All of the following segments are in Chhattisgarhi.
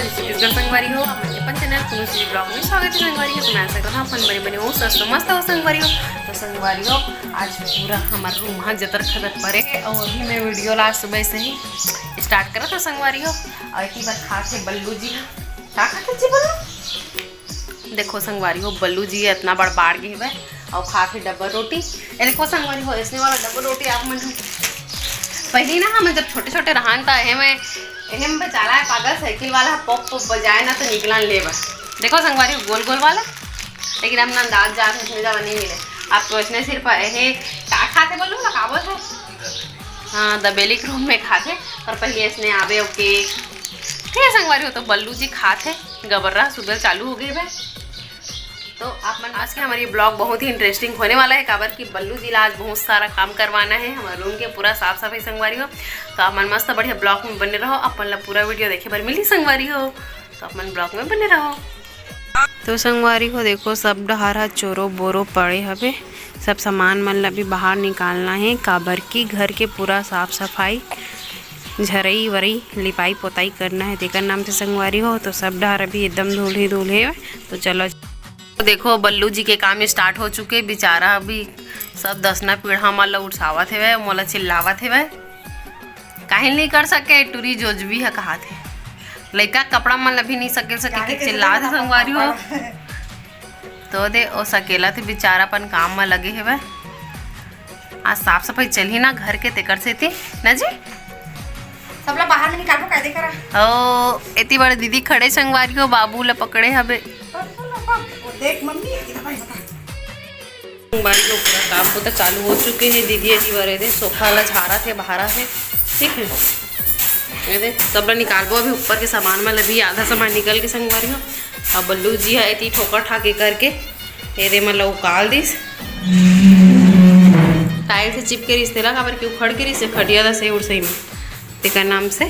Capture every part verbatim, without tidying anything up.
छत्तीसगढ़ संगवारी हो, आप मन के अपन चैनल कुनू श्री ब्लॉग में स्वागत है संगवारी हो। तो मैं आशा करता हूँ अपन बने बने हो, स्वस्थ मस्त हो संगवारी हो। तो संगवारी हो, आज पूरा हमार रूम हा जतर खतर परे है और अभी मैं वीडियो ला सुबह से ही स्टार्ट करत हूँ संगवारी हो। और इतनी बार खात है बल्लू जी, का खात है जी बल्लू? देखो संगवारी हो, बल्लू जी इतना बड़ बाढ़ गए हवे और खात है डबल रोटी। ए देखो संगवारी हो, ऐसने वाला डबल रोटी आप मन पहली ना हम जब छोटे छोटे रहन त एहे में, एहे में बेचारा है पागल साइकिल वाला पप पप बजाए ना तो निकलन ले बस। देखो संगवारी हो, गोल गोल वाला, लेकिन अब ना दांत जात है, इसमें ज्यादा नहीं मिले। आप तो इसने सिर्फ एहे का खाते बोलू ना, का बोलते? हाँ, दबेली के रूप में खाते, पर पहले इसने आवे ओके। ठीक है संगवारी हो, तो बल्लू जी खाते, गबर्रा सुबह चालू हो गए बे। तो आप मन आज के हमारी ब्लॉग बहुत ही इंटरेस्टिंग होने वाला है, काबर कि बल्लू जी ला आज बहुत सारा काम करवाना है हमारे रूम के पूरा साफ सफाई संगवारी हो। तो आप मन मस्त बढ़िया ब्लॉग में बने रहो, अपन ला पूरा वीडियो देखे बर मिली संगवारी हो। तो आप मन ब्लॉग में बने रहो। तो संगवारी हो देखो, सब डहार हा चोरो बोरो पड़े हवे, सब सामान मन ला भी बाहर निकालना है, काबर कि घर के पूरा साफ सफाई, झरई वरई, लिपाई पोताई करना है, तेकर नाम से संगवारी हो। तो सब डहार अभी एकदम धूल ही धूल है। तो चलो, तो देखो बल्लू जी के काम स्टार्ट हो चुके, बेचारा अभी सब दसना पीढ़ा मन ला उठसावत हेवय, मोला चिल्लावत हेवय, काहे नहीं कर सके टूरी जोजवी ह कहात हे। लइका कपड़ा मन ला भी नहीं सकेल सके कि चिल्लात हे संगवारी हो। तो दे ओ सकेला थे बेचारा अपन काम में लगे हेवय। आज साफ सफाई चलही ना घर के तेकर सेती ना जी। सबला बाहर में निकालबो कायदे करा। ओ एती बड़े दीदी खड़े संगवारी हो, बाबू ला पकड़े हबे। देख मम्मी, इधर भाई बता। संगवारी हो पूरा काम पोता चालू हो चुके हे। दीदी एती बड़े दे सोफा ला झारा थे, बहारा थे, ठीक है। ये दे सबला निकालबो अभी ऊपर के सामान में, अभी आधा सामान निकल के संगवारी हो। अब बल्लू जी है एती ठोकर ठाके करके एदे मन ला उकाल दिस। टाइल से चिपके रिस तेला, काबर कि उखड़ के रिस, खटिया ला सही उड़ सही में, तेकर नाम से।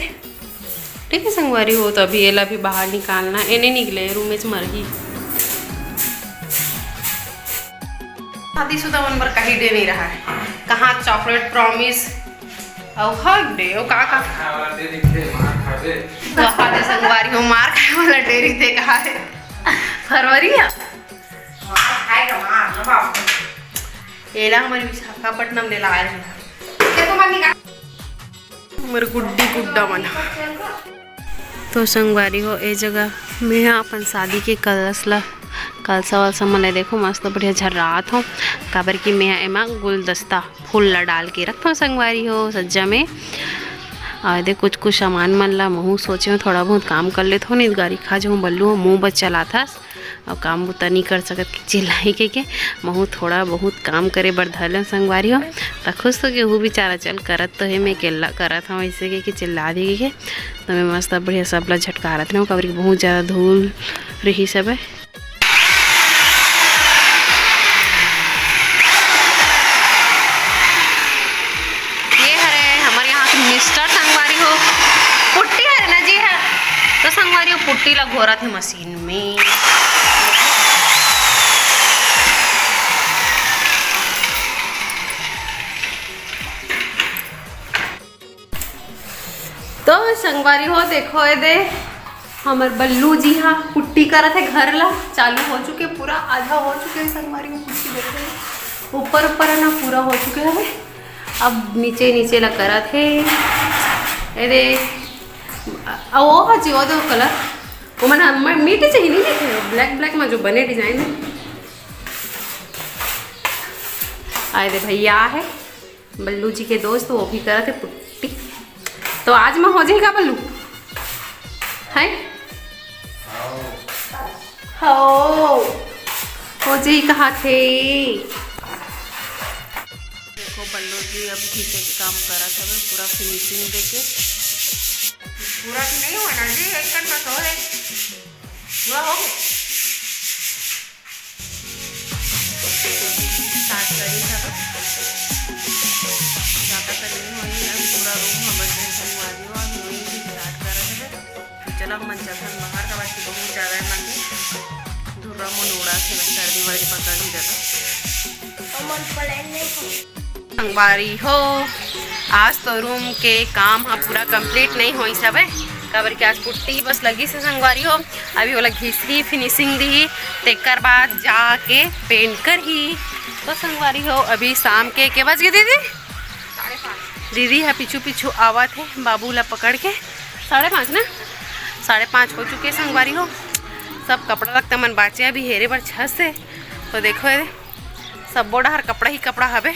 ठीक है संगवारी हो, तो अभी एला भी बाहर निकालना, ए नहीं निकले, रूम में मरही। शादीशुदा मन बर कहीं डे नहीं रहा है, कहाँ चॉकलेट प्रॉमिस और हग डे, वो का का खाए वाला दे दिखे, मार खाबे। तो हाँ दे संगवारी हो, मार खाए वाला डे रहिथे, कहा है फरवरी है। मार खाएगा, मार ना बाप। एला हमारी विशाखापट्टनम ले ला रहे हैं। देखो मम्मी का हमर गुड्डी गुड्डा मन। तो संगवारी हो, ए जगह मेहा अपन शादी के कलश ला, कलसा वलसा मन ला देखो मस्त बढ़िया झर्रात हो, काबर कि मेहा एमा गुलदस्ता फूल ला डाल के रखथों संगवारी हो सज्जा में। और दे कुछ कुछ सामान मन ला महू सोचे हूँ थोड़ा बहुत काम कर लेथों, नहीं गारी खा जाऊँ बल्लू हो, मुँह बस चलाथस। अउ काम बुता नी कर सकत कि चिल्लाई के, के महू थोड़ा बहुत काम करे बर धर लेन संगवारी हो। त खुश तो गेहूँ बेचारा चल करत तो हे, मैं अकेला करत हूँ ऐसे के, के चिल्ला दी के। तो मैं मस्त बढ़िया सब ला झटकारत रहूँ, काबर कि बहुत ज़्यादा धूल रही सब है। ये हरे हमर यहाँ के मिस्टर संगवारी हो, पुट्टी हरे ना जी है, तो संगवारी हो पुट्टी ला घोरत हे मशीन में। तो संगवारी हो देखो, ए दे हमर बल्लू जी हा पुट्टी करत हे, घर ला चालू हो चुके, पूरा आधा हो चुके हे संगवारी हो, पुट्टी देखो ऊपर ऊपर है ना पूरा हो चुके हवे, अब नीचे नीचे ला करत हे। ए दे, अ, वो हा जी, वो दे कलर, वो मन, मन मीठे चाहिए नहीं देखे, ब्लैक ब्लैक में जो बने डिजाइन है। आए दे भैया है बल्लू जी के दोस्त, वो भी करत हे पुट्टी। तो आज मैं हो जाएगा बल्लू, है? हो, हो जाई कहा थे। देखो बल्लू जी अब खींचे के काम करत हवे, पूरा फिनिशिंग देके। पूरा भी नहीं होना जी, एक कन बस हो रे, पूरा हो गया। स्टार्ट करी था तो ज़्यादा कर नहीं हुई, अभी पूरा रूम हम बस संगवारी हो, अभी वहीं से स्टार्ट कर रहे थे। तो चलो हम चलते हैं बाहर का, बाकी बहुत ज़्यादा है ना कि धुर्रा मुन उड़ा से सर्दी वर्दी पकड़ ही जाता। संगवारी हो, आज तो रूम के काम ह पूरा कंप्लीट नहीं होइस हवे, काबर कि आज पुट्टी बस लगिस हे संगवारी हो, अभी ओला घिसही, finishing दिही, तेकर बाद जाके paint करही। तो संगवारी हो, अभी शाम के, के बज गे दीदी? दीदी ह पीछू पीछू आवत हे बाबू ला पकड़ के। साढ़े पाँच ना, साढ़े पाँच हो चुके संगवारी हो। सब कपड़ा लत्ता मन बाचे अभी हेरे बर छत से। तो देखो ये सब्बो डहर कपड़ा ही कपड़ा हवे।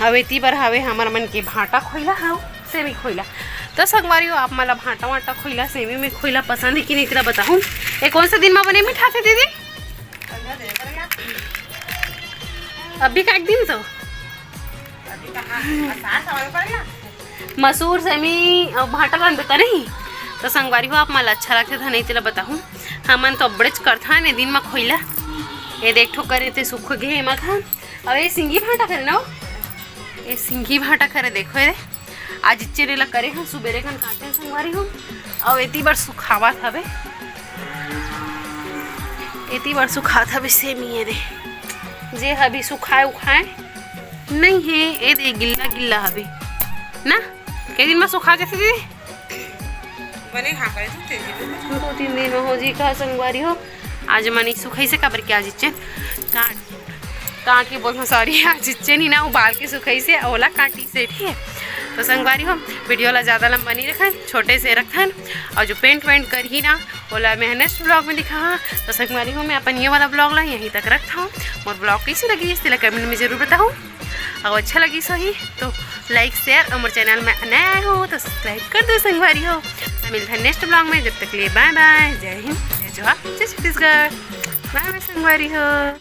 अब एती बर हवे हमर मन के भांटा खोइला, हाँ, सेमी खोइला। तो संगवारी हो, आप मन ला भांटा वांटा खोइला, सेमी में खोइला पसंद हे कि नहीं, तेला बताहूँ। ये कौन से दिन में बने मिठाथे दीदी? अभी का एक दिन तो मसूर, सेमी अउ भांटा रांधबे त नहीं। तो संगवारी हो, आप मन ला अच्छा लगथे त नहीं, तेला बताहूँ। हमन तो अब्बड़ेच करथन ए दिन म खोइला। ये देख ठो करे ते सुख गे एमा खान। अउ ये सिंगी भांटा करे ना, ये सिंगी भांटा करे, देखो ये। आज इच्चे रेला करे हम सुबेरे कन काटे संगवारी हो। अउ एती बर सुखावत हवे, एती बर सुखात हवे सेमी ये दे। जे अभी सुखाए उखाए नहीं हे, ए दे गिल्ला गिल्ला हवे ना। के दिन म सुखा गे दीदी? बने खा करे तू, तीन दिन में। दो तीन दिन में हो जी का संगवारी हो, आज मनी सुखाइसे काबर के आज इच्चे काट, काट के बोलहूँ, sorry, आज इच्चे नहीं ना उबाल के सुखाइसे, ओला काटिसे, ठीक है। तो संगवारी हो, video ला ज़्यादा लंबा नहीं रखन, छोटे से रखन। और जो paint वेंट करही ना, ओला मैं next vlog में दिखाहा। तो संगवारी हो, मैं अपन ये वाला vlog ला यहीं तक रखत हूँ। मोर vlog कैसे लगिस तेला comment में जरूर बताहू। अउ अच्छा लगिस होही तो like, share, अउ मोर channel में नया आए हो तो subscribe कर दो संगवारी हो। मिलथन next vlog में, जब तक लिए bye bye, जय हिंद, जय जोहार, जय छत्तीसगढ़। Bye bye संगवारी हो।